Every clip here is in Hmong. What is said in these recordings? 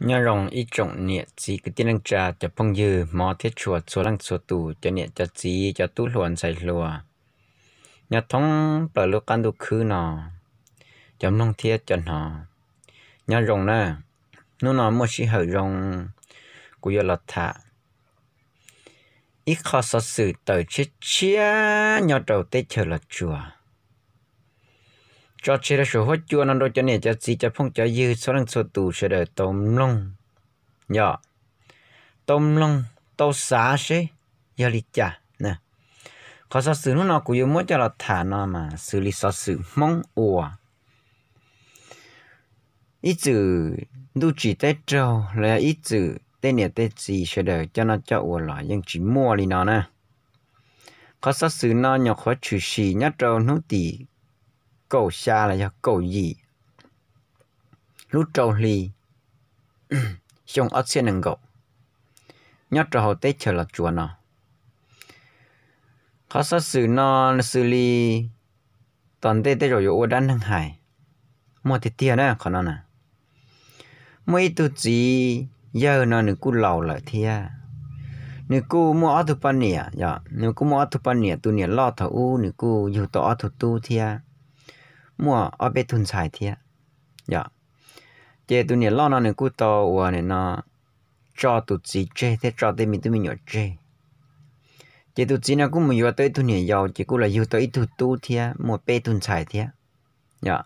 Nyob zoo ib tsoom niam txiv kwv tij neej tsa cov phooj ywg hmov thiab tshua txhua leej txhua tus, cov niam cov txiv cov tub hluas ntxhais hluas nyob thoob plaws lub qab ntuj khwb no, cov mloog thiab cov hnov nyob zoo na. Hnub no muaj sij hawm zoo, kuv yuav los tham ib qho xov xwm tawm tshiab tshiab nyob rau teb chaws Los Tsuas tso tseg rau saum huab cua no rau cov niam cov txiv cov phooj cov ywg txhua leej txhua tus sawv daws tau mloog, yog tau mloog tau xav seb yog li cas. Qhov xov xwm hnub no kuv yuav muab coj los tham no mas xws li xov xwm Hmoob uas ib txwm ntuj tsim teb raug los yog ib txwm tej niam tej txiv sawv daws coj noj coj ua los yeej tsis muaj li no na. Qhov xov xwm no nyuam qhuav tshwm sim nyob rau hnub tim kaum xya los yog kaum yim lub rau hli xyoo ob txhiab nees nkaum nyob rau hauv teb chaws Los Tsuas no. Qhov xov xwm no xws li tom ntej tej zaum yuav ua dab neeg hais, muaj tiag tiag na qhov no na. Muaj ib tug txiv yawg no nws kuj laus lawm thiab, nws kuj muaj ob tug poj niam, nws kuj muaj ob tug poj niam, tus niam loj thaum ub nws kuj yug tau ob tug tub thiab, muaj ob peb tug ntxhais thiab, yog. Ces tus niam loj no nws kuj tau uas nim no tso tus txiv tseg thiab tso tej me tub me nyuam tseg. Ces tus txiv no kuj mus yuav tau ib tug niam yau ces kuj los yug tau ib tug tub thiab muaj peb tug ntxhais thiab, yog.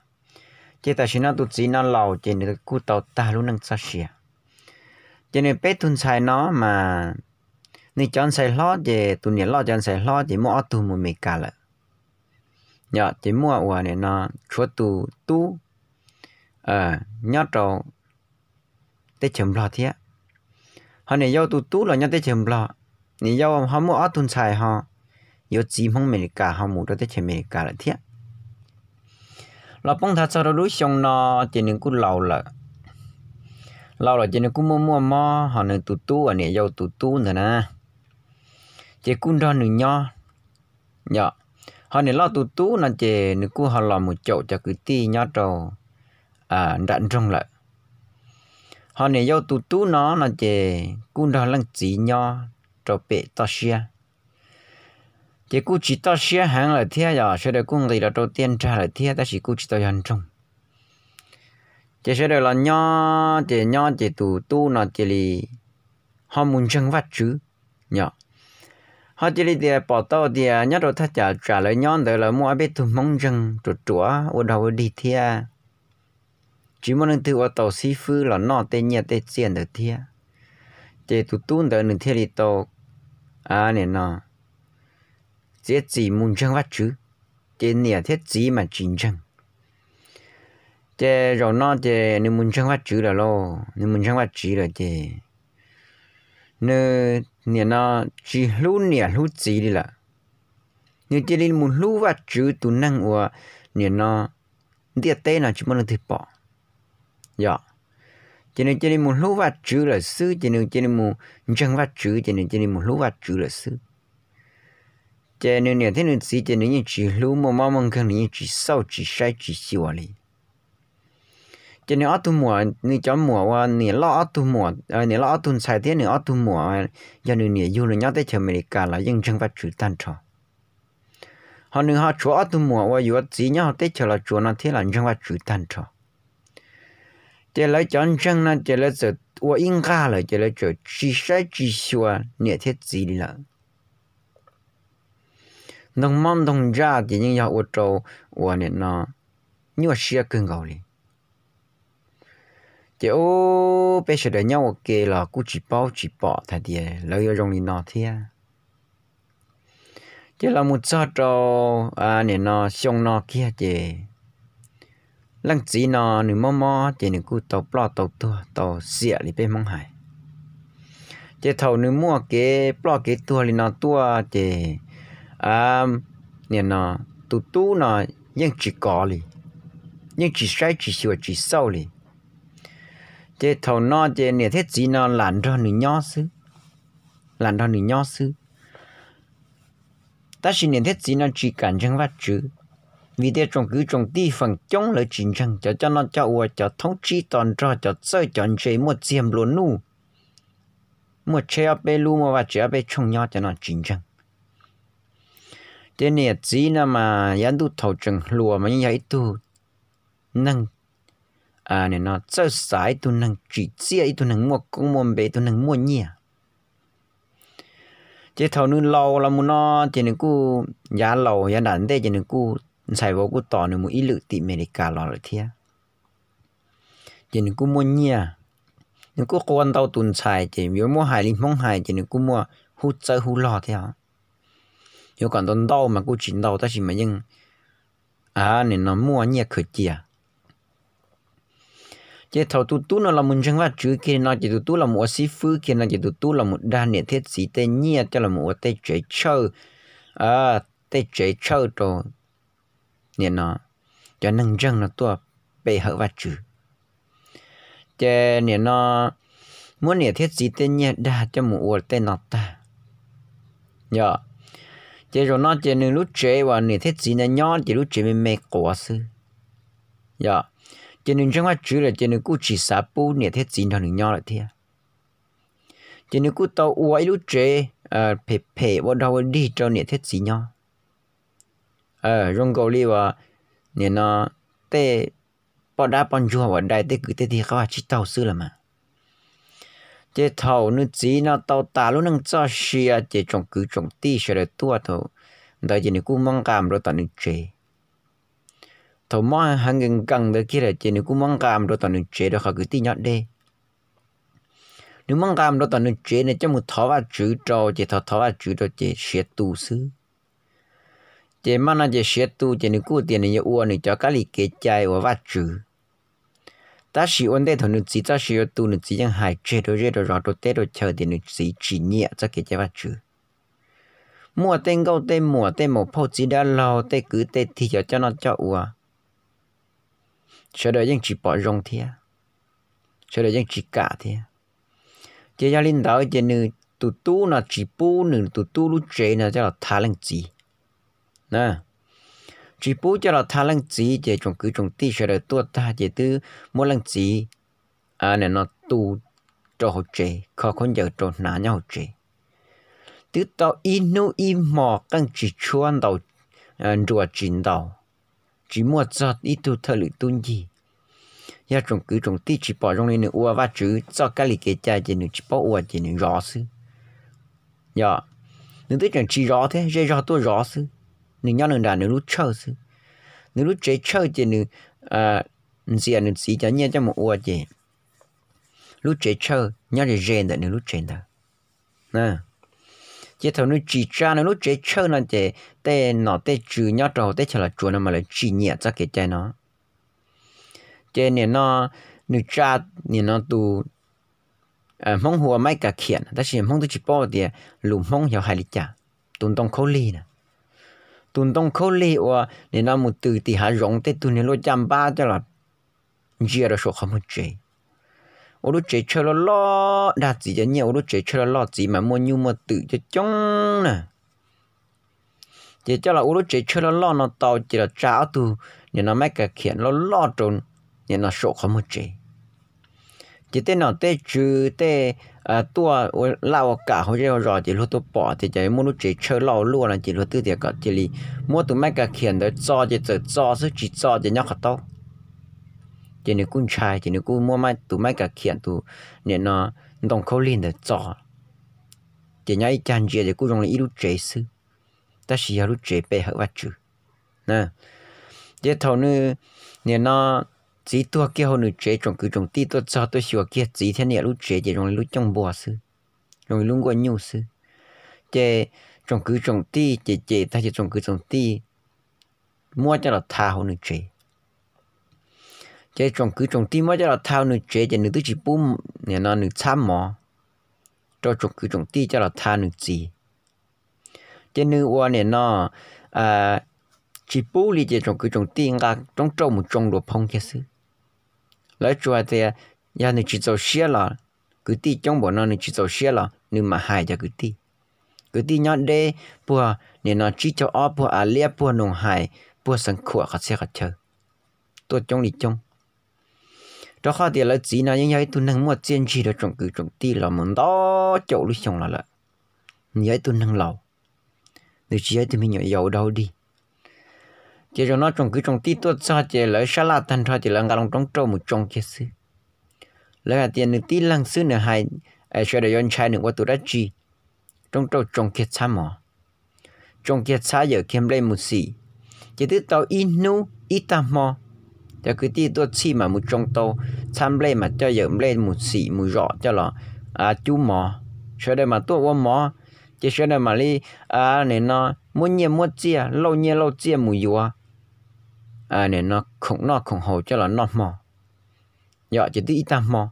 Ces tam sim no tus txiv no laus ces nws kuj tau tag lub neej txoj sia. Ces nws peb tug ntxhais no mas nws cov ntxhais hlob ces tus niam loj cov ntxhais hlob ces muaj ob tug mus Amelikas lawm, yog. Ces muaj uas nim no tshuav tus tub nyob rau teb chaws Nplog thiab, ho niam yau tus tub los nyob teb chaws Nplog. Niam yau ho muaj ob tug ntxhais ho yuav txiv Hmoob Amelikas ho mus rau teb chaws Amelikas lawm thiab. Los poob nthav txog rau lub xyoo no ces nws kuj laus lawm. Laus lawm ces nws kuj muaj muaj mob, ho nws tus tub uas niam yau tus tub ntawd na, ces kuj nrog nws nyob, yog. Ho niam loj tus tub no ces nws kuj ho los mus caum cov kwv tij nyob rau nram nroog lawm. Ho niam yau tus tub no no ces kuj nrog leej txiv nyob rau pem toj siab. Ces kuj tsis toj siab heev lawm thiab, yog, sawv daws kuj nqis los rau tiaj nrag lawm thiab tab sis kuj tsis tau yog nroog. Ces sawv daws los nyob ces nyob ces tus tub no cia li ho mus ntseeg Vajtswv, yog. Ho cia li tias pom tau tias nyob rau thaj chaw tsam lawv nyob ntawd lawv muaj ob peb tug Hmoob ntseeg ruam ruam ua dog ua dig thiab, tsis muaj leej twg ua tau xib fwb los noj tej nyiaj tej txiaj ntawd thiab. Ces tus tub ntawd nws thiaj li tau, nim no, txiav txim mus ntseeg Vajtswv, ces niam thiab txiv mas tsis ntseeg. Ces zaum no ces nws mus ntseeg Vajtswv lawm lauj, nws mus ntseeg Vajtswv lawm ces nws nim no tsis hlub niam hlub txiv li lawm. Nws cia li mus hlub Vajtswv tus neeg uas nim no ntiaj teb no tsis muaj leej twg pom, yog. Ces nws cia li mus hlub Vajtswv lawm xwb, ces nws cia li mus ntseeg Vajtswv, ces nws cia li mus hlub Vajtswv lawm xwb. Ces nws niam thiab nws txiv ces nws yeej tsis hlub, muaj mob muaj nkeeg nws yeej tsis xauj tsis saib tsis xyuas li. Ces nws ob tug muam, nws cov muam uas niam loj ob tug muam, niam loj ob tug ntxhais thiab nws ob tug muam yog nws niam yug los nyob teb chaws Amelikas los yeej ntseeg Vajtswv tag nrho. Ho nws ho tshuav ob tug muam uas yuav txiv nyob hauv teb chaws Los Tsuas no thiab los ntseeg Vajtswv tag nrho. Ces lawv cov ntseeg no ces lawv txawm ua ib nqag lawm ces lawv txawm tsis saib tsis xyuas niam thiab txiv li lawm. Ntoo mob ntoo ntsaj ces yeej yog ua rau uas nim no nyuaj siab kawg nkaus li. Ces ub, peb sawv daws nyob ua ke los kuj tsis paub tsis pom hais tias lawv yuav zoo li no thiab. Ces los mus txog rau nim no xyoo no kiag ces leej txiv no nws mob mob ces nws kuj tau ploj tau tuag tau xiam li peb Hmoob hais. Ces thaum nws muaj kev ploj kev tuag li no tuaj ces nim no tus tub no yeej tsis kov li, yeej tsis saib tsis xyuas tsis xauj li. Ces thaum no ces niam thiab txiv no lam nrog nws nyob xwb, lam nrog nws nyob xwb. Tab sis niam thiab txiv no tsis kam ntseeg Vajtswv, Vim tias tsoom kwv tsoom tij feem coob lawv tsis ntseeg, cov coj noj coj ua, cov thoob tsib to nrog, cov txawj cov ntse, muaj txiag nplua nuj, muaj tsheb ob peb lub, muaj vaj tsev ob peb tshooj nyob, cov no tsis ntseeg. Ces niam txiv no mas yav ntuj thaum tseem hluas mas yeej yog ib tug neeg, nim no txawj xav, ib tug neeg tsim txiaj, ib tug neeg muaj koob muaj npe, ib tug neeg muaj nyiaj. Ces thaum nws laus los mus no, ces nws kuj, yav laus yav nram ntej ces nws kuj, ntxhais vauv kuj tos nws mus ib lwm tim Amelikas los lawm thiab. Ces nws kuj muaj nyiaj, nws kuj qua ntau tus ntxhais, ces yuav muab hais li Hmoob hais ces nws kuj muaj hub txawb hub log thiab. Yuav kom ntau ntau mas kuj tsis ntau tab sis mas yeej, nim no muaj nyiaj khaws cia. Ces thaum tus tub no los mus ntseeg Vajtswv kiag no, ces tus tub los mus ua xib fwb kiag no, ces tus tub los mus dag niam thiab txiv tej nyiaj coj los mus ua tej tsev tshawj, tej tsev tshawj rau, nim no, cov neeg ntseeg no tuaj pe hawm Vajtswv. Ces nim no muab niam thiab txiv tej nyiaj dag coj mus ua tej no tag. Yog, ces zaum no ces nws lub tsev uas niam thiab txiv ntawd nyob ces lub tsev me me quav xwb. Yog, ces nws ntseeg Vajtswv lawm ces nws kuj tsis xav pub niam thiab txiv nrog nws nyob lawm thiab. Ces nws kuj tau ua ib lub tsev phem phem ua dog ua dig rau niam thiab txiv nyob. Zoo nkaus li uas, nim no, tej poj dab poj ntsuag uas dai tej kwv tej tij qab vaj tsib taug xwb los mas. Ces thaum nws txiv no tau tas lub neej txoj sia ces tsoom kwv tsoom tij sawv daws tuaj thaum ntawd ces nws kuj muab nqa mus rau tom nws tsev. Thaum mob heev nkees nkees ntawd kiag lawm ces nws kuj muab nqa mus rau tom nws tsev rau qhov kwv tij nyob deb. Nws muab nqa mus rau tom nws tsev, nws coj mus thov Vajtswv rau, ces thov thov Vajtswv rau ces siav tu xwb. Ces maj no ces siav tu ces nws kuj tias nws yuav ua nws cov kab li kev cai uas Vajtswv. Tab sis ua ntej thaum nws txiv txoj sia yuav tu, nws txiv yeej hais tseg rau zej rau zos rau teb rau chaw tias nws txiv tsis nyiam txoj kev cai Vajtswv. Muaj tej nkauj tej muam, tej maum phauj txiv dab laug, tej kwv tej tij cov coj noj coj ua, sawv daws yeej tsis pom zoo thiab, sawv daws yeej tsis kam thiab. Ces yog li ntawd ces nws tus tub no tsis pub nws tus tub lub tsev no coj los tha leej txiv. Tsis pub coj los tha leej txiv ces tsoom kwv tsoom tij sawv daws tuaj tag ces twb muab leej txiv, nim no, tu rau hauv tsev, kho khaub ncaws rau hnav nyob hauv tsev. Twb tau ib hnub ib hmo qeej tsis tshuab ntaus, nruas tsis ntaus, tsis muaj txog ib tug thawj lwm tub ncig. Yog tsoom kwv tsoom tij tsis pom zoo li nws ua Vajtswv txoj kab li kev cai ces nws tsis paub ua ces nws zov xwb. Yog, nws twb tseem tsis zov thiab, zej zog tuaj zov xwb. Nws nyob nws nram nws lub tshawj xwb. Nws lub tsev tshawj ces nws ntxias nws txiv cov nyiaj coj mus ua ces lub tsev tshawj nyob ze ze ntawm nws lub tsev ntawd. Ces thaum nws tsim tsa nws lub tsev tshawj no ces tej nom tej tswv nyob rau hauv teb chaws Los Tsuas no mas lawv tsis nyiam txoj kev cai no. Ces nim no nws tsa, nim no tus Hmoob hu ua Maiv Kas Khiam, tab sis Hmoob twb tsis paub tias lus Hmoob xyov hais li cas. Tus ntoo khaub lig na, tus ntoo khaub lig uas nim no mus tws tim hav zoov tej tug niag luaj caj npab coj los ntsia rau saum qhov muag tsev. Ua lub tsev tshawj loj loj, dag txiv cov nyiaj ua lub tsev tshawj loj loj, txiv mas muaj nyuj muaj twm coob coob na. Ces coj los ua lub tsev tshawj loj loj no tau ces los tsa ob tug nim no Maiv Kas Khiam loj loj rau nim no saum qhov muag tsev. Ces tej nom tej tswv tej tuaj ua laj ua kam hauv zej hauv zos ces luag tuaj pom tias cov muaj lub tsev tshawj loj ua luaj no ces luag twb tias kom cia li muab tus Maiv Kas Khiam ntawd txo ces txawm txo xwb, tsis txo ces nyob qhov taub. Ces nws kuj ntshai ces nws kuj muab tus Maiv Kas Khiam tus nim no ntoo khaub lig ntawd txo. Ces nyob ib cag ntsia ces kuj zoo li ib lub tsev xwb, tab sis yog lub tsev pe hawm Vajtswv. Ces thaum nws nim no txiv tuag kiag hauv nws tsev, tsoom kwv tsoom tij tuaj txog tuaj xyuas kiag txiv thiab niam lub tsev ces zoo li lub cooj npua xwb, zoo li lub nkuaj nyuj xwb. Ces tsoom kwv tsoom tij ces cem tag ces tsoom kwv tsoom tij muab coj los tha hauv nws tsev. Ces tsoom kwv tsoom tij muab coj los tha hauv nws tsev ces nws twb tsis pub nim no nws txhab mov rau tsoom kwv tsoom tij coj los tha nws txiv. Ces nws ua nim no tsis pub li ces tsoom kwv tsoom tij nqa roob rauj mus tsoo dua phoob kiag xwb. Lawv tsuas hais tias yog nws tsis txaus siab los, kwv tij coob npaum no nws tsis txaus siab los nws mam hais cov kwv tij. Kwv tij nyob deb puag nim no tsib caug ob, puag Av Liab, puag Noog Hais, puag xeev khuam qhov txhia qhov chaw tuaj coob li coob. Rau qhov tias lawv txiv no yeej yog ib tug neeg muaj txiaj ntsig rau tsoom kwv tsoom tij los mus ntau caum lub xyoo los lawm. Nws yog ib tug neeg laus, nws tsis yog ib tug me nyuam yaus dau dig. Ces zaum no tsoom kwv tsoom tij tuaj txog ces lawv sab laj tag nrho ces lawv nqa loo roob rauj mus tsoo kiag xwb. Lawv hais tias nws tib leeg xwb nws hais, sawv daws yuav ntshai nws ua tus dab tsi. Roob rauj tsoo kiag txhab mov, tsoo kiag txhab yawm kiag nplej mus xim. Ces twb tau ib hnub ib tag hmo, cov kwv tij tuaj txhij mas mus tsoo tau txhab nplej mas coj yawm nplej mus xim mus zom coj los cub mov. Sawv daws mas tuaj ua mov, ces sawv daws mam li nim no muab nyiaj muab txiaj lauj nyiaj lauj txiaj mus yuav nim no khoom noj khoom haus coj los noj hmo. Yog ces twb ib tag hmo,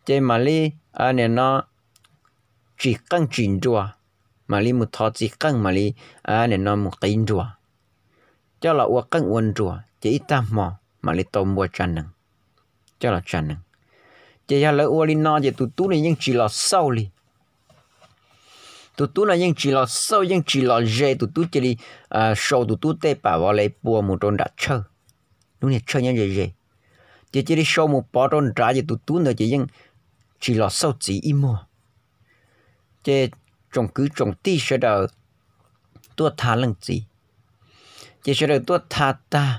ces mam li nim no tsis qeej tsis nruas, mam li mus thov txiv qeej mam li nim no mus qiv nruas, coj los ua qeej ua nruas ces ib tag hmo mam li tau npua tsa nees, coj los tsa nees. Ces yog lawv ua li no ces tus tub no yeej tsis los xauj li. Tus tub no yeej tsis los xauj yeej tsis los ze, tus tub cia li sau tus tub tej pam vov le pua mus rau nram tshawj, lub niag tshawj nyob ze ze, ces cia li sau mus pov rau nrad ces tus tub ntawd ces yeej tsis los xauj txiv ib muag. Ces tsoom kwv tsoom tij sawv daws tuaj tha leej txiv, ces sawv daws tuaj tha tag,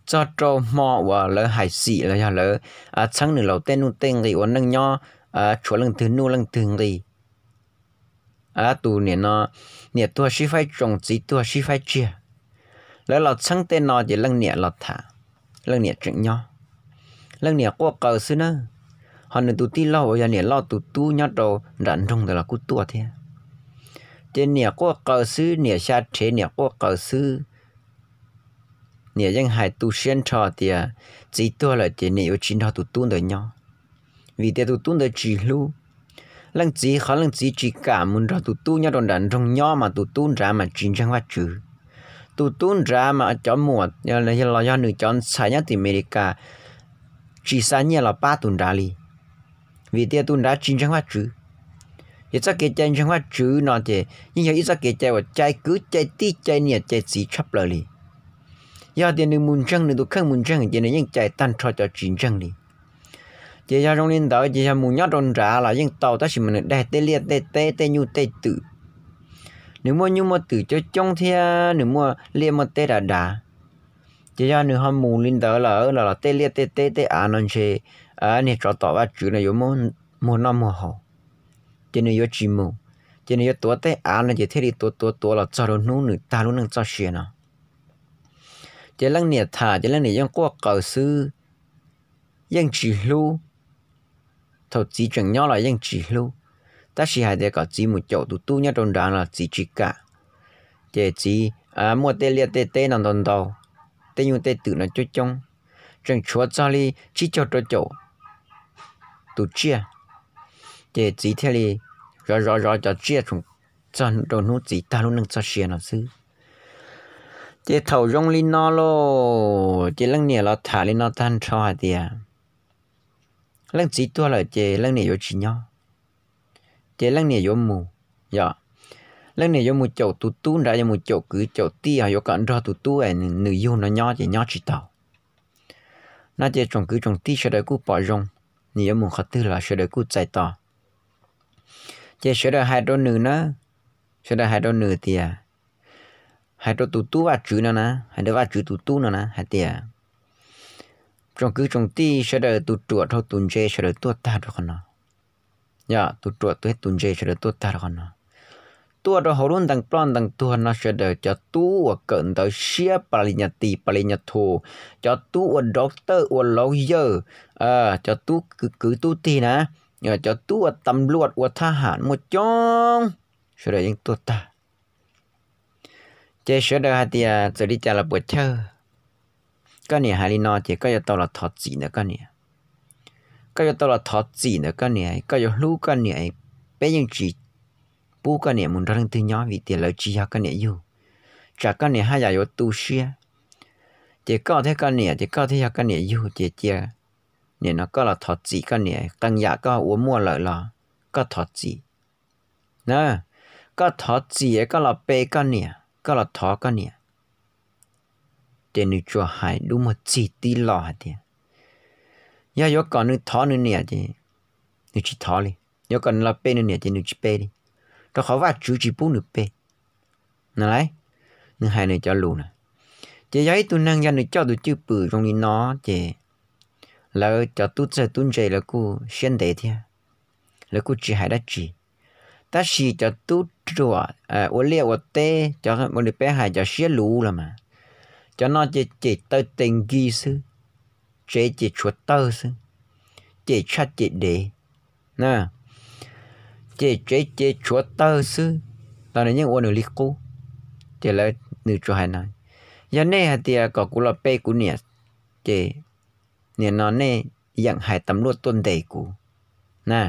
txog rau hmo uas lawv hais xim los yog lawv txheeb nws laus tej nuj tej nqi ua neej nyob, tshuav leej twg nuj leej twg nqi. Tus nim no niam tuag sib faib tsoo txiv tuag sib faib tsiag. Lawv los txheeb tej no ces leej niam los tham, leej niam tseem nyob. Leej niam quaj qaws xwb na, ho nws tus tij laug uas yog niam loj tus tub nyob rau nram nroog ntawd los kuj tuaj thiab. Ces niam quaj qaws xwb, niam xya rhev niam quaj qaws xwb. Niam yeej hais tu siab nrho tias txiv tuag lawm ces niam yuav tsis nrog tus tub ntawd nyob, vim tias tus tub ntawd tsis hlub. Leej txiv qhov leej txiv tsis kam mus nrog tus tub nyob rau nram nroog nyob mas tus tub nrad mas tsis ntseeg Vajtswv. Tus tub nrad mas cov muam los yog nws cov ntxhais nyob tim Amelikas tsis xa nyiaj los pab tus nrad li, vim tias tus nrad tsis ntseeg Vajtswv. Ces txoj kev cai ntseeg Vajtswv no ces yeej yog ib txoj kev cai uas cai kwv cai tij cai niam cai txiv tshaj plaws li. Yog tias nws mus ntseeg, nws tus kheej mus ntseeg ces nws yeej cais tag nrho cov tsis ntseeg li. Ces yog zoo li ntawd ces yog mus nyob rau nrad los yeej tau, tab sis mas nws daig tej liaj tej teb tej nyuj tej twm. Nws muaj nyuj muaj twm coob coob thiab nws muaj liaj muaj teb dav dav. Ces yog nws ho mus li ntawd lawm los tej liaj tej teb tej av no ntshe niag tsov tom Vajtswv no yuav muab muag noj muag haus, ces nws yuav tsis mus. Ces nws yuav tuav tej av no ces thiaj li tuav tuav tuav los txog rau hnub nws tag lub neej txoj sia no. Ces leej niam tham ces leej niam yeej quaj qaws xwb, yeej tsis hlub. Thaum txiv tseem nyob los yeej tsis hlub, tab sis hais tias kom txiv mus caum tus tub nyob rau nrad los txiv tsis kam. Ces txiv muaj tej liaj tej teb no ntau ntau, tej nyuj tej twm no coob coob, tseem tshuav txog li tsib caug rau caum tus tsiaj. Ces txiv thiaj li zov zov zov cov tsiaj txog rau hnub txiv tag lub neej txoj sia no xwb. Ces thaum zoo li no lauj, ces leej niam los tham li no tag nrho hais tias leej txiv tuag lawm ces leej niam yuav tsis nyob, ces leej niam yuav mus, yog leej niam yuav mus caum tus tub nrad, yuav mus caum kwv caum tij, yuav kom nrog tus tub nws yug no nyob ces nyob tsis tau. No ces tsoom kwv tsoom tij sawv daws kuj pom zoo, nws yuav mus qhov twg los sawv daws kuj txais tos. Ces sawv daws hais rau nws na, sawv daws hais rau nws tias, hais rau tus tub Vajtswv no na, hais rau Vajtswv tus tub no na hais tias, tsoom kwv tsoom tij sawv daws tus ruam dhau tus ntse sawv daws tuaj tag rau qhov no. Yog tus ruam thiab tus ntse sawv daws tuaj tag rau qhov no. Tuaj rau hauv lub ntees ploj ntees tuag no sawv daws cov tub uas kawm ntawv siab pa li nyas tis pa li nyas thus, cov tub ua doctor ua lawyers, cov tub kwv tub tij na, cov tub ua tam luaj ua thab ham muaj coob, sawv daws yeej tuaj tag. Ces sawv daws hais tias txawm li cas los puas chawj, koj niam hais li no ces koj yuav tau los thov txim ntawm koj niam. Koj yuav tau los thov txim ntawm koj niam, koj yuav hlub koj niam. Peb yeej tsis pub koj niam mus nrog leej twg nyob vim tias lawv tsis yog koj niam yug. Tsam koj niam haj yam yuav tu siab. Ces koj thiab koj niam ces koj thiaj yog koj niam yug ces cia nim no koj los thov txim koj niam, qee yam koj ua muaj lawm los koj thov txim na. Koj thov txim, koj los pe koj niam, koj los thov koj niam. Ces nws tsuas hais dub muag txig tib lo hais tias yog yuav kom nws thov nws niam ces nws tsis thov li, yuav kom nws los pe nws niam ces nws tsis pe li, rau qhov Vajtswv tsis pub nws pe. No lauj, nws hais nws cov lus na. Ces yog ib tug neeg yog nws coj tus cwj pwm zoo li no, ces lawv cov tub txawj tub ntse lawv kuj siab ntev thiab, lawv kuj tsis hais dab tsi. Tab sis cov tub ruam ua liaj ua teb, cov ua li peb hais cov siab luv los mas, cov no ces cem taw tes nkis xwb, tsev ces tshuav tawg xwb, cem tshaj cem dev na, cem tsev ces tshuav tawg xwb, los nws yeej ua nws li qub. Ces lawv, nws tsuas hais no, yog nej hais tias kom kuv los pe kuv niam, ces nim no nej yeem hais tas luaj tuaj ntes kuv na.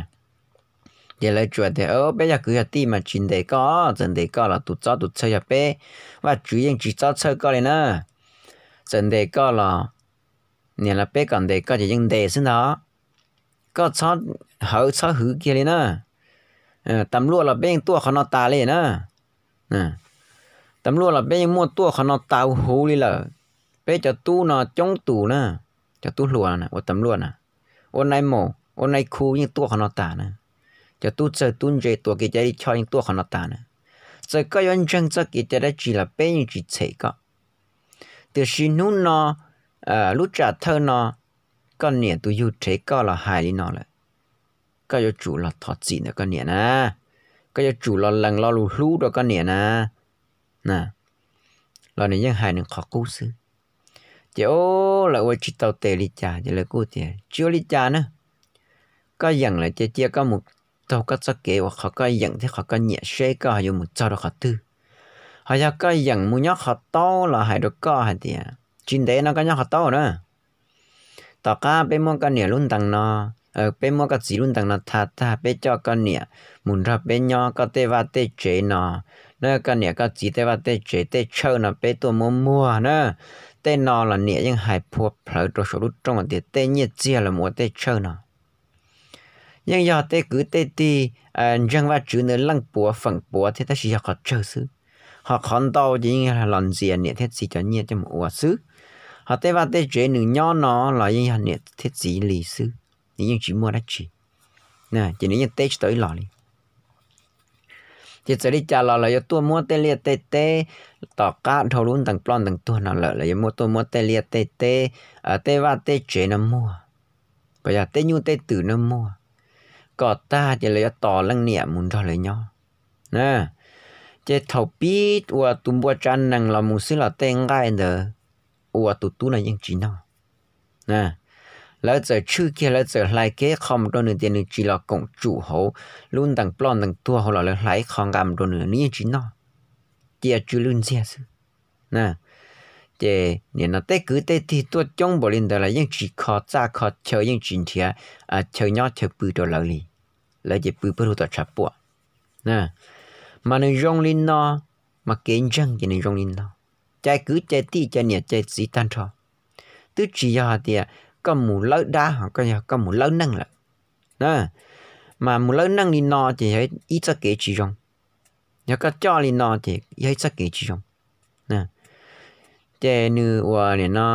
Ces lawv tsuas tias peb yog kwv yog tij mas tsis ntes koj, txawm ntes koj los tus txob tus txhawj yog peb, Vajtswv yeej tsis txob txhawj koj li na. Txawm ntes koj los, nim no peb kom ntes koj ces yeej ntes xwb ntag. Koj txhob hawv txhob hwv kiag li na. Tas luaj los peb yeej tuaj qhov no tas li na. Tas luaj los peb yeej muaj tuaj qhov no tas huv li lawm. Peb cov tub no coob tus na, cov tub hluas ua tas luaj na, ua nai maum ua nai khu yeej tuaj qhov no tas na. Cov tub txawj tub ntse tuav kev cai lij choj yeej tuaj qhov no tas na. Txawm koj yuav ntseeg txoj kev cai dab tsi los peb yeej tsis txhem koj. Tiam sis hnub no, lub tsam thawj no, koj niam tus yug rhev koj los hais li no lawm, koj yuav tsum los thov txim ntawm koj niam na, koj yuav tsum los lees lo lus hlub rau koj niam na. Los nws yeej hais nws qhov qub xwb. Ces o, lawv ua tsis tau tes li cas ces lawv kuj tias tsis ua li cas na, koj yeem lawm ces cia koj mus taug koj txoj kev uas qhov koj yeem thiab qhov koj nyiam seb koj yuav mus txog rau qhov twg. Ho yog koj yeem mus nyob qhov taub los hais rau koj hais tias tsis ntev no koj nyob qhov taub na, tom qab peb muab koj niam lub ntees no, peb muab koj txiv lub ntees no tha tag peb coj koj niam mus nrog peb nyob koj tej vaj tej tsev no na, koj niam koj txiv tej vaj tej tsev tej tshawj no peb tuaj muab muag na. Tej no los niam yeej hais phua plhawv rau saum lub rooj tias tej nyiaj txiag los mus ua tej tshawj no yeej yog tej kwv tej tij ntseeg Vajtswv ntawd leej puav feem puav thiab tab sis yog qhov tsawg xwb. Ho qhov ntau ces yeej yog los ntxias niam thiab txiv cov nyiaj coj mus ua xwb. Ho tej vaj tej tsev nws nyob no los yeej yog niam thiab txiv li xwb, nws yeej tsis muaj dab tsi, ces nws yeej teb tsis tau ib los li. Ces txawm li cas los lawv yuav tuaj muab tej liaj tej teb, tom qab dhau lub ntees ploj ntees tuag no lawm lawv yuav muab tuaj muab tej liaj tej teb, tej vaj tej tsev no muag, kom yog tej nyuj tej twm no muag, kom tag ces lawv yuav tos leej niam mus nrog lawv nyob. Ces thaum pib uas tus npua tsav nees los mus xwb los tej nqaij ntawd ua tus tub no yeej tsis noj. Lawv txawm tshwj kiag lawv txawm hlais kiag ib qho mus rau nws tias nws tsis los koom tsum hauv lub ntees ploj ntees tuag hauv los lawv hlais ib qho nqa mus rau nws, nws yeej tsis noj, cia tsw lwj ntxiag xwb. Ces nim no tej kwv tej tij tuaj coob npaum li ntawd los yeej tsis kho txaj kho chaw, yeej tsis nrhiav chaw nyob chaw pw rau lawv li. Lawv ces pw pawg lug tom tshav puam. Mas nws zoo li no, mas kev ntseeg ces nws zoo li no. Cai kwv cai tij cai niam cai txiv tag nrho, twb tsis yog hais tias koj mus lawb dab, koj yog koj mus lawb neej lawm. Mas mus lawb neej li no ces yog ib txoj kev tsis zoo. Yog koj coj li no ces yog ib txoj kev tsis zoo. Ces nws uas nim no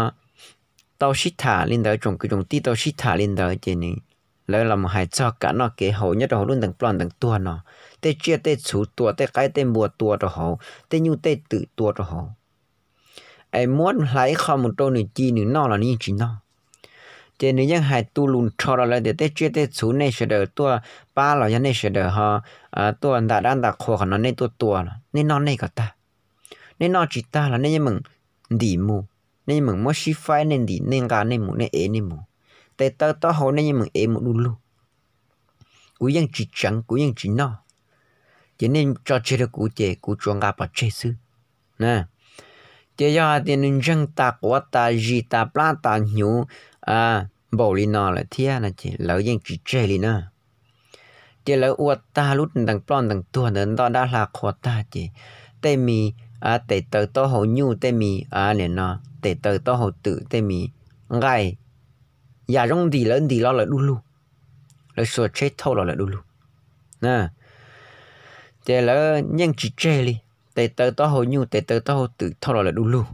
tau sib tham li ntawd, tsoom kwv tsoom tij tau sib tham li ntawd ces nws, lawv los mus hais txog kam noj kev haus nyob rau hauv lub ntees ploj ntees tuag no, tej tsiaj tej txhu tua, tej qaib tej npua tua rau hauv, tej nyuj tej twm tua rau hauv, es muab hlais ib qho mus rau nws ci nws noj los nws yeej tsis noj. Ces nws yeej hais tu lus nrho rau lawv tias tej tsiaj tej txhu nej sawv daws tuaj pab los yog nej sawv daws ho tuaj nta dab nta qhua qhov no nej tuaj tua los nej noj nej kom tag. Nej noj tsis tag los nej yeej meem ntim mus, nej yeej meem muab sib faib nej ntim nej nqa nej mus nej ev nej mus. Tes taw taub hau nej yeej meem ev mus du lug. Kuv yeej tsis tseev, kuv yeej tsis noj. Ces nej tso tseg rau kuv ces kuv tsuas nqa pov tseg xwb. Ces yog hais tias nws ntseeg tas quav tas zis tas plab tas hnyuv npaum li no lawm thiab no ces lawv yeej tsis tseg li na. Ces lawv ua tag lub ntees ploj ntees tuag ntawd, nto dab hla qhua tag ces tej me tes taw taub hau nyuj, tej me nim no tes taw taub hau twm, tej me nqaij yam zoo ntim lawv ntim los lawm du lug, lawv xuas tsheb thauj los lawm du lug. Ces lawv yeej tsis tseg li, tes taw taub hau nyuj tes taw taub hau twm thauj los lawm du lug.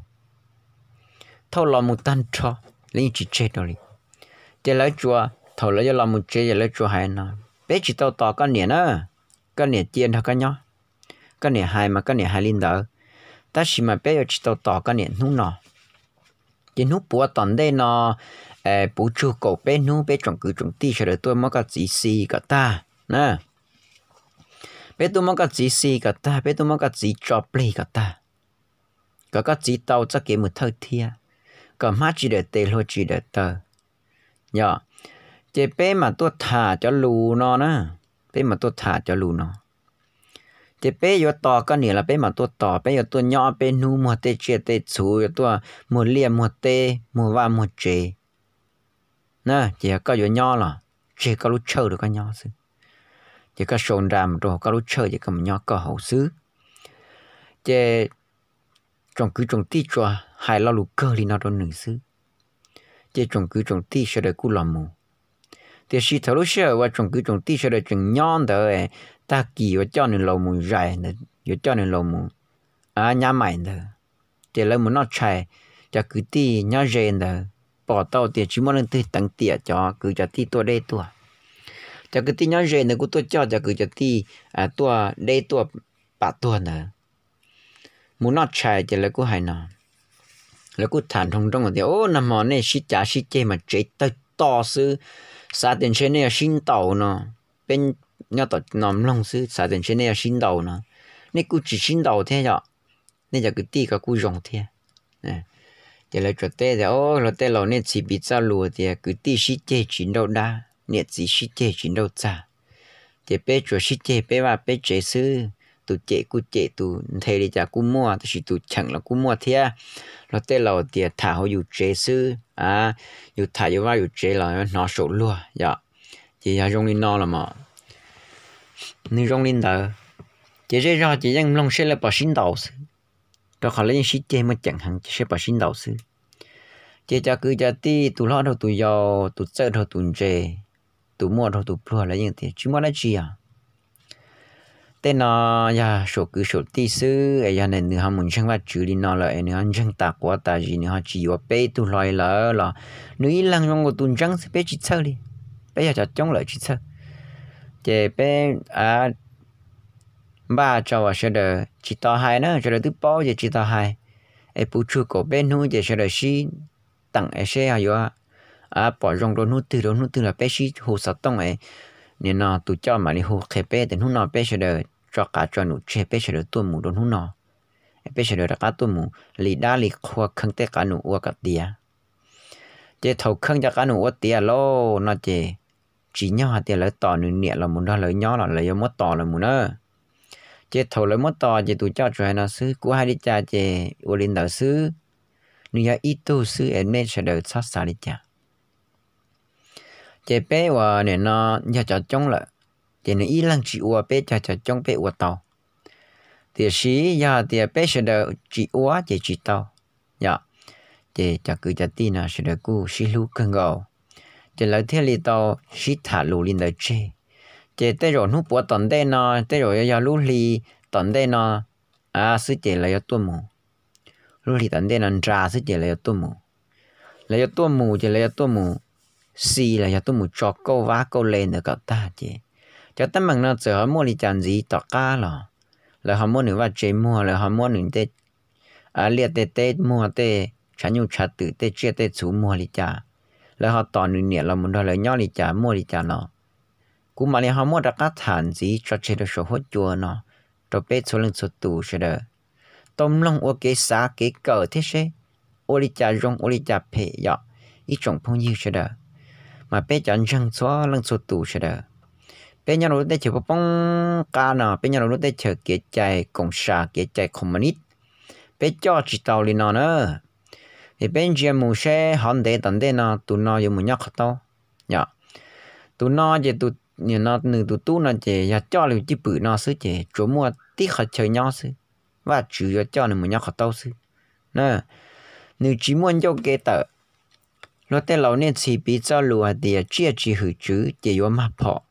thauj los mus tag nrho, lawv yeej tsis tseg rau li. Ces lawv tsuas, thaum lawv yuav los mus tsev ces lawv tsuas hais no, peb tsis tau tos koj niam na, koj niam cia nrog koj nyob, koj niam hais mas koj niam hais li ntawd, tab sis mas peb yuav tsis tau tos koj niam hnub no. Ces hnub puav tom ntej no, puv tsug kaum peb hnub peb tsoom kwv tsoom tij sawv daws tuaj muab koj txiv xi kom tag na. Peb tuaj muab koj txiv xi kom tag, peb tuaj muab koj txiv tso plig kom tag, kom koj txiv tau txoj kev mus thawj thiab, kom hmab tsis dawm tes hlua tsis dawm taw. Yog, ces peb mam tuaj tham cov lus no na, peb mam tuaj tham cov lus no. Ces peb yuav tos koj niam los peb mam tuaj tos, peb yuav tuaj nyob peb hnub muag tej tsiaj tej txhu, yuav tuaj muag liaj muag teb muag vaj muag tsev na. Ces yog koj yuav nyob los tseg koj lub tshawj rau koj nyob xwb. Ces koj sau nra mus rau koj lub tshawj ces koj mus nyob koj hauv xwb. Ces tsoom kwv tsoom tij tsuas hais lo lus kawg li no rau nws xwb. Ces tsoom kwv tsoom tij sawv daws kuj los mus. Tiam sis thaum lub sij hawm uas tsoom kwv tsoom tij sawv daws tseem nyob ntawd, tag kis yuav coj nws los mus zais ntawd, yuav coj nws los mus nyab maim ntawd, ces lawv mus noj tshais, cov kwv tij nyob ze ntawd pom tau tias tsis muaj leej twg teev tiam cov kwv cov tij tuaj deb tuaj. Cov kwv tij nyob ze ntawd kuj tuaj coj cov kwv cov tij tuaj deb tuaj pam tuag ntawd mus noj tshais, ces lawv kuj hais no, lawv kuj tham nroo nroo tias, Ub, nag hmo nej sib cav sib ceg mas tsev tawg to xwb, xav tias ntshe nej yuav sib ntaus no. Peb nyob tom no mloog xwb, xav tias ntshe nej yuav sib ntaus no, nej kuj tsis sib ntaus thiab yom, nej cov kwv tij ko kuj zoo thiab. Ces lawv tsuas teb tias, Hluas tej laus, nej txhiv piv txoj lus tias kwv tij sib ceg tsis nrauj dab, niam txiv sib ceg tsis nrauj txag. Ces peb tsuas sib ceg peb vaj peb tsev xwb, tus cem kuj cem, tus nthe li cas kuj muaj, tab sis tus cheem los kuj muaj thiab. Hluas tej laus tias tham hauv yus tsev xwb, yus tham yus vaj yus tsev los hnov saum luag yom. Ces yog zoo li no los mas nws zoo li ntawd, ces zej zog ces yeej mloog seb lawv puas sib ntaus xwb, rau qhov lawv yeej sib ceg muaj ceem heev ces seb puas sib ntaus xwb. Ces cov kwv cov tij, tus hlob dhau tus yau, tus txawj dhau tus ntse, tus muaj dhau tus pluag, lawv yeej tias, Tsis muaj dab tsi os. Tej no yog saum kwv saum tij xwb, es yog nws ho mus ntseeg Vajtswv li no lawm es nws ho ntseeg tas quav tas zis, nws ho tsis yuav peb tug hlo li lawm los nws ib leeg zoo nkaus tus ntseeg xwb, peb tsis txhawj li. Peb yog cov coob lawm tsis txhawj. Ces peb npaj tso uas sawv daws tsis tos hais na, sawv daws twb paub ces tsis tos hais, es puv tsug kaum peb hnub ces sawv daws sib teem es seb yuav pom zoo rau hnub twg rau hnub twg los peb sib hu xov tooj es nim no tus coj mam li hu qhia peb tias hnub no peb sawv daws tso qav tso num tseg, peb sawv daws tuaj mus rau hnub no, peb sawv daws rov qab tuaj mus li dab li qhua kheej tej qav num ua kom tiav. Ces thaum kheej cov qav num ua tiav lauj no ces tsim nyog hais tias lawv tos nws niam los mus nrog lawv nyob los lawv yuav muab tos lawv mus na. Ces thaum lawv muab tos ces tus coj tsuas hais no xwb, Kuv hais li cas ces ua li ntawd xwb, nws yog ib tug xwb es nej sawv daws txhob xav li cas. Ces peb uas nim no yog cov coob lawm, ces nws ib leeg tsis ua, peb cov cov coob peb ua tau. Tiam sis yog hais tias peb sawv daws tsis ua ces tsis tau, yom. Ces cov kwv cov tij no sawv daws kuj sib hlub kawg nkaus, ces lawv thiaj li tau sib tham lus li ntawd tseg. Ces tej zaum hnub puav tom ntej no, tej zaum yog lub hli tom ntej no xwb ces lawv yuav tuaj mus. Lub hli tom ntej no nra xwb ces lawv yuav tuaj mus. Lawv yuav tuaj mus ces lawv yuav tuaj mus xi los yog tuaj mus tso kauj vab kauj le ntawd kom tag ces cov teeb meem no txawm ho muaj li cas ntxiv tom qab los lawv ho muab nws vaj tse muag, lawv ho muab nws tej liaj tej teb muag, tej tshav nyuj tshav twm tej tsiaj tej txhu muag li cas, lawv ho tos nws niam los mus nrog lawv nyob li cas muaj li cas los kuv mam li ho muab rov qab tham ntxiv tso tseg rau saum huab cua no rau peb txhua leej txhua tus sawv daws tau mloog ua kev xav kev kawm thiab seb ua li cas zoo ua li cas phem yom, ib tsoom phooj ywg sawv daws. Mas peb cov ntseeg txhua leej txhua tus sawv daws, peb nyob rau lub teb chaws poob poob qab no, peb nyob rau lub teb chaws kev cai koom sam kev cai communist, peb coj tsis tau li no na. Es peb ntsia mus seb hov ntev tom ntej no tus no yuav mus nyob qhov taub, yom. Tus no ces tus, nim no nws tus tub no ces yog coj lus cwj pwm no xwb ces tsuas muaj tib qhov chaw nyob xwb, Vajtswv yuav coj nws mus nyob qhov taub xwb. Nws tsis muaj ncauj kev tawm. Luag tej laus nej txhis piv txoj lus hais tias tsiaj tsis hwm tswv ces yuav mag phom.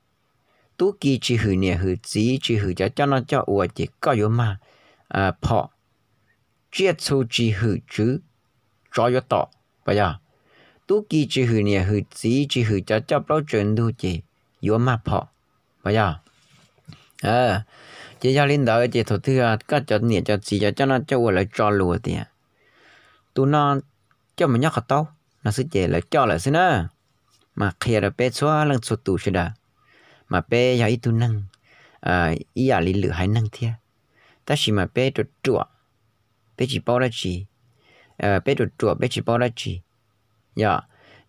Tub ki tsis hwm niam hwm txiv, tsis hwm cov coj noj coj ua ces koj yuav mag phom. Tsiaj txhu tsis hwm tswv, tsov yuav tom, puas yog? Tub ki tsis hwm niam hwm txiv, tsis hwm cov coj plaub tsaws ntug ces yuav mag phom, puas yog? Ces yog li ntawd ces thaum twg koj cov niam cov txiv cov coj noj coj ua lawv tso lus tias tus no coj mus nyob qhov taub no xwb ces lawv coj lawm xwb na. Mas qhia rau peb txhua leej txhua tus sawv daws, mas peb yog ib tug neeg ib yam li lwm haiv neeg thiab, tab sis mas peb ruam ruam, peb tsis paub dab tsi, peb ruam ruam peb tsis paub dab tsi, yog,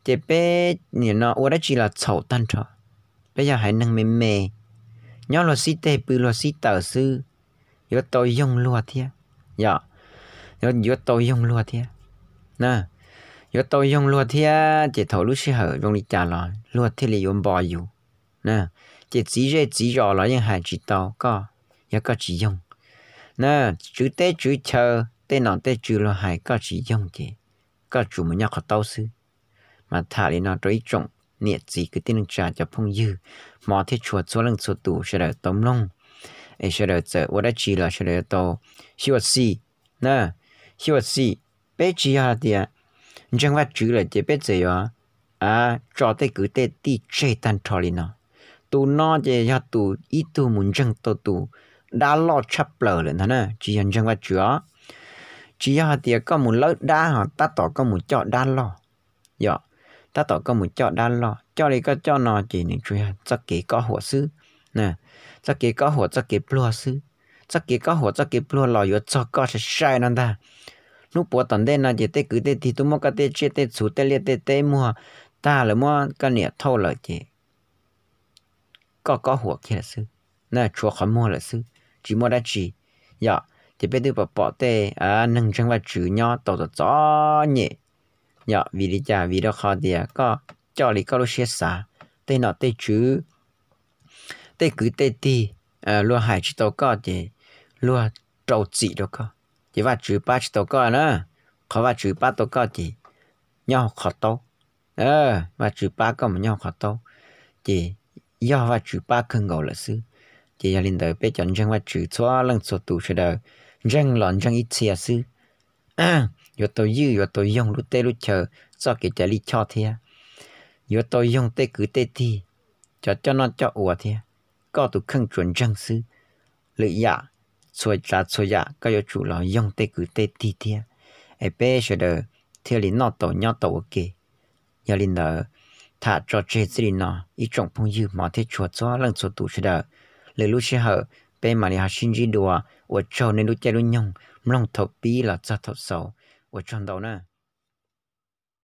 ces peb nim no ua dab tsi los txhaum tag nrho. Peb yog haiv neeg me me, nyob luag xib teg pw luag xib taws xwb, yuav tau yoog luag thiab, yog, yuav tau yoog luag thiab, yuav tau yoog luag thiab ces thaum lub sij hawm zoo li cas los luag thiaj li yuav npo yus. Ces txiv zej txiv zos los yeej hais tsis tau koj, yog koj tsis yoog. Tswv teb tswv chaw tej nom tej tswv luag hais koj tsis yoog ces koj tsuas mus nyob qhov taub xwb. Mas tham li no rau ib tsoom niam txiv kwv tij neej tsa cov phooj ywg hmov thiab tshua txhua leej txhua tus sawv daws tau mloog, es sawv daws txawm ua dab tsi los sawv daws yuav tau xyuam xim, xyuam xim. Peb tsis yog hais tias ntseeg Vajtswv lawm ces peb txawm yuav tso tej kwv tej tij tseg tag nrho li no. Tus no ces yog tus ib tug mus ntseeg tau tus dab loj tshaj plaws lawm ntag na, tsis yog ntseeg Vajtswv os. Tsis yog hais tias koj mus lawb dab ho tab tom koj mus coj dab loj, yog, tab tom koj mus coj dab loj, coj li koj coj no ces nws tsuas yog txoj kev kob huam xwb. Txoj kev kob huam txoj kev pluag xwb. Txoj kev kob huam txoj kev pluag los yuav txog koj sai sai no ntag. Hnub puav tom ntej no ces tej kwv tej tij twb muab koj tej tsiaj tej txhu tej liaj tej teb muag tag lawm, muab koj niam thauj lawm ces koj kob huam kiag lawm xwb, tshuav qhov muag lawm xwb, tsis muaj dab tsi. Yog, ces peb twb pom pom tej neeg ntseeg Vajtswv nyob tau txom txom nyem. Yog vim li cas? Vim rau qhov tias koj coj li koj lub siab xav, tej nom tej tswv, tej kwv tej tij luag hais tsis tau koj ces luag rau txim rau koj, ces Vajtswv pab tsis tau koj na. Qhov Vajtswv pab tau koj ces nyob hauv qhov taub. Vajtswv pab koj mus nyob hauv qhov taub, ces yog Vajtswv pab kawg nkaus lawm xwb. Ces yog li ntawd peb cov ntseeg Vajtswv txhua leej txhua tus sawv daws ntseeg los ntseeg ib txhia xwb. Yuav tau ywj yuav tau yoog lub teb lub chaw, txoj kev cai lij choj thiab. Yuav tau yoog tej kwv tej tij, cov coj noj coj ua thiab. Koj tus kheej tsuas ntseeg xwb, lwm yam, txhua tsav txhua yam koj yuav tsum los yoog tej kwv tej tij thiab, es peb sawv daws thiaj li noj tau nyob tau ua ke. Yog li ntawd, tham tso tseg txij li no, ib tsoom phooj ywg hmov thiab tshua txhua leej txhua tus sawv daws, lwm lub sij hawm peb mam li ho sib ntsib dua. Ua tsaug nej lub caij lub nyoog mloog thaum pib los txog thaum xaus. Ua tsaug ntau na.